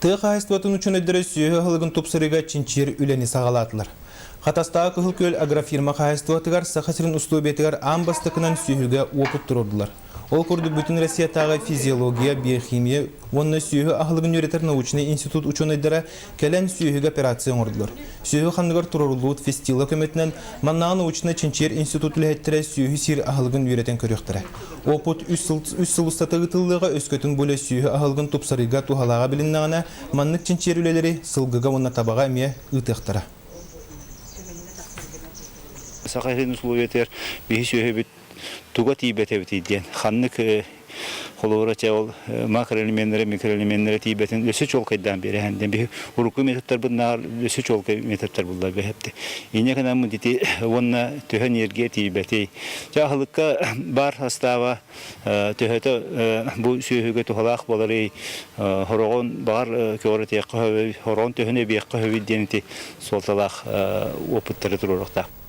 Тыа хаһаайыстыбатын учуонайдара сүөһү аһылыгын тупсарыыга чинчийэр үлэни саҕалаатылар. Хатастааҕы Кыһыл Күөл агрофирма хаһаайыстыбатыгар Саха сирин услуобуйатыгар аан бастакынан сүөһүгэ уопут туруордулар. Ол курдук Бүтүн Россиятааҕы физиология, биохимия уонна сүөһү аһылыгын үөрэтэр научнай институт учуонайдара кэлэн сүөһүгэ операция оҥордулар. Сүөһү ханныгар туруоруллубут фестила көмөтүнэн маннааҕы научнай чинчийэр институт үлэһиттэрэ сүөһү сиир аһылыгын үөрэтэн көрүөхтэрэ. Опыт үс сыл устата ыытыллыаҕа, өскөтүн бу үлэ сүөһү аһылыгын тупсарыыга туһалааҕа билиннэҕинэ, маннык чинчийэр үлэлэри сылгыга уонна табаҕа эмиэ ыытыахтара. Саха сирин условиятыгар биһи сүөһүбүт туга тиийбэт эбитий диэн ханнык холобура чэ ол макроэлеменнэрэ микроэлеменнэрэ тиийбэтин өссө чуолкайдаан биэрэһэн диэн биһи урукку методтарбытынааҕар өссө чуолкай методтар булла бэһэпти инньэ гынаммыт ити уонна төһө энергия тиийбэтий чэ аһылыкка баар састааба төһөтө бу сүөһүгэ туһалаах буоларый хороҕун баҕар көҕүрэтиэххэ сөбүй хороҕун төһөнү эбиэххэ сөбүй диэн ити суолталаах опыттары туруоруохтаах.